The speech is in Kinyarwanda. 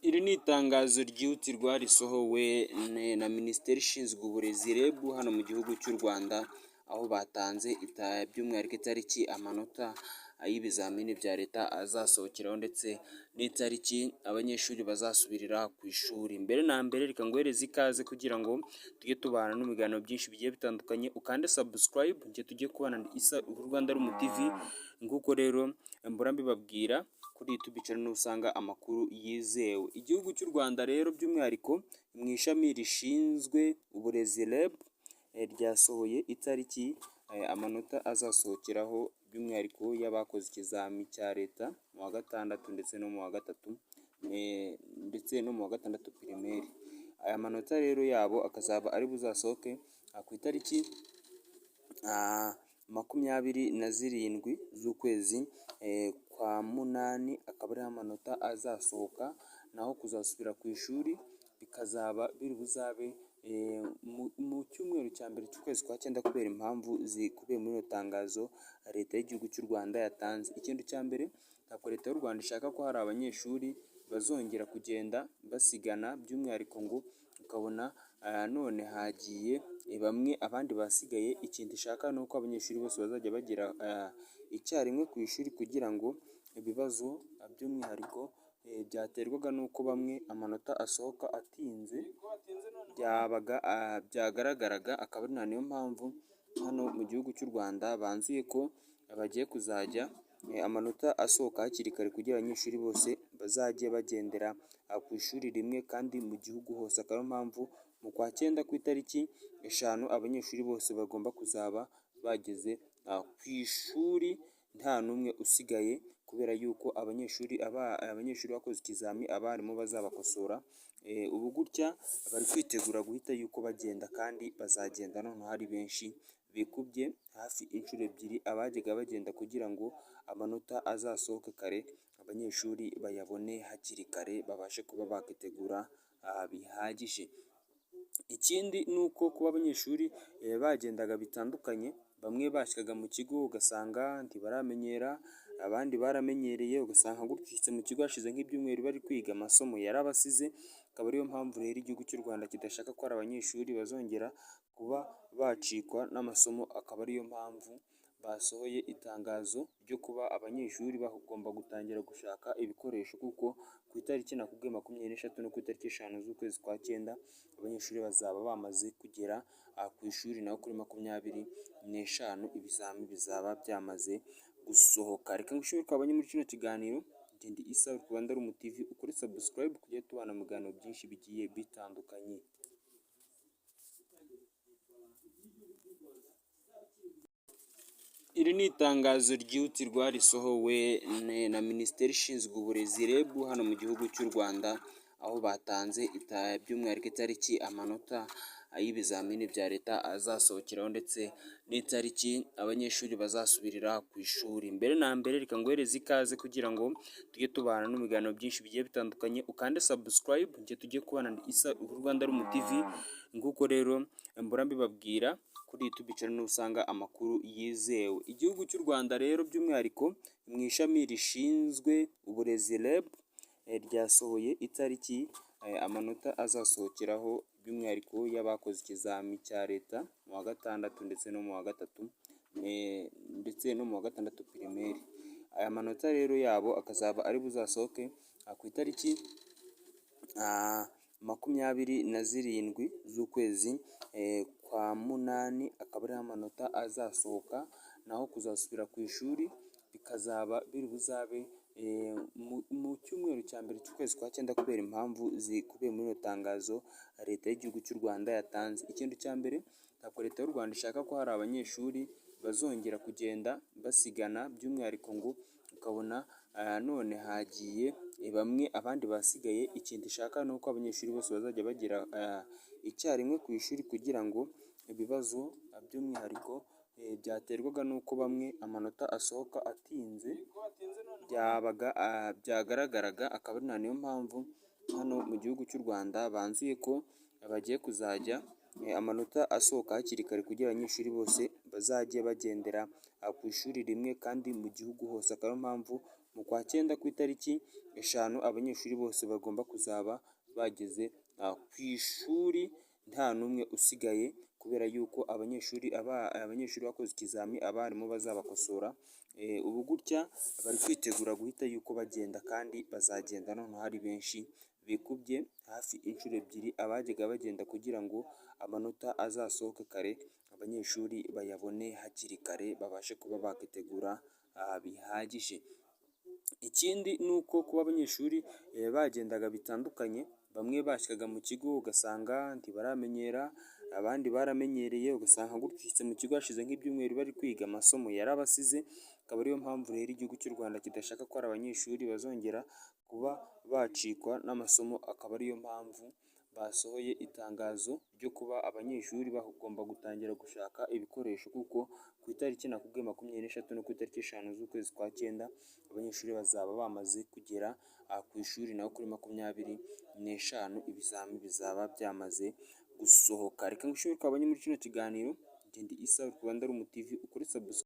Iri ni itangazo ryihutirwa risohowe na Minisiteri ishinzwe uburezi REB hano mu gihugu cy'u Rwanda, aho batanze by'umwihariko itariki amanota y'ibizamini bya leta azasohokeraho ndetse n'itariki abanyeshuri bazasubirira ku ishuri. Mbere na mbere, reka nguhereze ikaze kugira ngo tujye tubana no mu biganiro byinshi bigiye bitandukanye, ukande subscribe njye tujye kubana isa Rwanda Room TV. Nguko rero mbura mbibabwira, kuri YouTube channel usanga amakuru yizewe. Igihugu cy'u Rwanda rero, by'umwihariko mu ishami rishinzwe uburezi REB, ryasohoye itariki amanota azasohokeraho, by'umwihariko y'abakoze ikizami cya leta mu wa gatandatu ndetse no mu wa gatatu ndetse no mu wa gatandatu primaire. Aya manota rero yabo akazaba ari buzasohoke ku itariki 27 z'ukwezi kwa munani, akaba ariho amanota azasohoka, naho kuzasubira ku ishuri bikazaba biri buzabe mu cyumweru cya mbere cy'ukwezi kwa cyenda, kubera impamvu zikubiye muri iro tangazo leta y'igihugu cy'u Rwanda yatanze. Ikintu cya mbere, ntabwo leta y'u Rwanda ishaka ko hari abanyeshuri bazongera kugenda basigana, by'umwihariko ngo ukabona none hagiye bamwe abandi basigaye. Ikintu ishaka ni uko abanyeshuri bose bazajya bagera icyarimwe ku ishuri, kugira ngo ibibazo by'umwihariko byaterwaga n'uko bamwe amanota asohoka atinze byabaga byagaragaraga, akaba ari niyo mpamvu hano mu gihugu cy'u Rwanda banzuye ko bagiye kuzajya amanota asohoka hakiri kare, kugira abanyeshuri bose bazajye bagendera ku ishuri rimwe kandi mu gihugu hose. Akaba ariyo mpamvu mu kwa cyenda ku itariki 5 abanyeshuri bose bagomba kuzaba bageze ku ishuri nta n'umwe usigaye, kubera yuko abanyeshuri bakoze ikizami abarimu bazabakosora. Ubu gutya bari kwitegura guhita yuko bagenda, kandi bazagenda noneho ari benshi bikubye hafi inshuro ebyiri abajyaga bagenda, kugira ngo amanota azasohoke kare, abanyeshuri bayabone hakiri kare, babashe kuba bakitegura bihagije. Ikindi ni uko kuba abanyeshuri bagendaga bitandukanye, bamwe bashyikaga mu kigo ugasanga ntibaramenyera, abandi baramenyereye, ugasanga gutyo ushyitse mu kigo hashize nk'ibyumweru bari kwiga, amasomo yarabasize. Akaba ariyo mpamvu rero igihugu cy'u Rwanda kidashaka ko hari abanyeshuri bazongera kuba bacikwa n'amasomo, akaba ariyo mpamvu basohoye itangazo ryo kuba abanyeshuri bagomba gutangira gushaka ibikoresho, kuko ku itariki nakubwiye 23 no ku itariki 5 z'ukwezi kwa cyenda abanyeshuri bazaba bamaze kugera ku ishuri, naho kuri 25 ibizami bizaba byamaze gusohoka. Reka ngushimire twabanye muri kino kiganiro. Ndi Isa Rwanda Room TV, ukore subscribe kugira tubana mu biganiro byinshi bigiye bitandukanye. Iri ni itangazo ryihutirwa risohowe na Minisiteri ishinzwe uburezi REB hano mu gihugu cy'u Rwanda, aho batanze by'umwihariko itariki amanota y'ibizamini bya leta azasohokeraho ndetse n'itariki abanyeshuri bazasubirira ku ishuri. Mbere na mbere, reka nguhereze ikaze kugira ngo tujye tubana no mu biganiro byinshi bigiye bitandukanye, ukande subscribe njye tujye kubana isa Rwanda Room TV. Nguko rero mbura mbibabwira, kuri YouTube channel usanga amakuru yizewe. Igihugu cy'u Rwanda rero, by'umwihariko mu ishami rishinzwe uburezi REB, ryasohoye itariki amanota azasohokeraho, by'umwihariko y'abakoze ikizami cya leta mu wa gatandatu ndetse no mu wa gatatu ndetse no mu wa gatandatu primaire. Aya manota rero yabo akazaba ari buzasohoke ku itariki 27 z'ukwezi kwa munani, akaba ariho amanota azasohoka, naho kuzasubira ku ishuri bikazaba biri buzabe mu cyumweru cya mbere cy'ukwezi kwa cyenda, kubera impamvu zikubiye muri iro tangazo leta y'igihugu cy'u Rwanda yatanze. Ikintu cya mbere, ntabwo leta y'u Rwanda ishaka ko hari abanyeshuri bazongera kugenda basigana, by'umwihariko ngo ukabona none hagiye bamwe abandi basigaye. Ikintu ishaka ni uko abanyeshuri bose bazajya bagera icyarimwe ku ishuri, kugira ngo ibibazo by'umwihariko byaterwaga n'uko bamwe amanota asohoka atinze byabaga byagaragaraga, akaba ari niyo mpamvu hano mu gihugu cy'u Rwanda banzuye ko bagiye kuzajya amanota asohoka hakiri kare, kugira abanyeshuri bose bazajye bagendera ku ishuri rimwe kandi mu gihugu hose, akaba ariyo mpamvu Mu kwa cyenda ku itariki 5 abanyeshuri bose bagomba kuzaba bageze ku ishuri nta n'umwe usigaye, kubera yuko abanyeshuri bakoze ikizami abarimu bazabakosora. Ubu gutya bari kwitegura guhita yuko bagenda, kandi bazagenda noneho ari benshi bikubye hafi inshuro ebyiri abajyaga bagenda, kugira ngo amanota azasohoke kare, abanyeshuri bayabone hakiri kare, babashe kuba bakitegura bihagije. Ikindi ni uko kuba abanyeshuri bagendaga bitandukanye, bamwe bashyikaga mu kigo ugasanga ntibaramenyera, abandi baramenyereye, ugasanga gutyo ushyitse mu kigo hashize nk'ibyumweru bari kwiga, amasomo yarabasize. Akaba ariyo mpamvu rero igihugu cy'u Rwanda kidashaka ko hari abanyeshuri bazongera kuba bacikwa n'amasomo, akaba ariyo mpamvu basohoye itangazo ryo kuba abanyeshuri bagomba gutangira gushaka ibikoresho, kuko ku itariki nakubwiye 23 no ku itariki 5 z'ukwezi kwa cyenda abanyeshuri bazaba bamaze kugera ku ishuri, naho kuri 25 ibizami bizaba byamaze gusohoka. Reka ngushimire twabanye muri kino kiganiro. Ndi Isa Rwanda Room TV, ukore subscribe.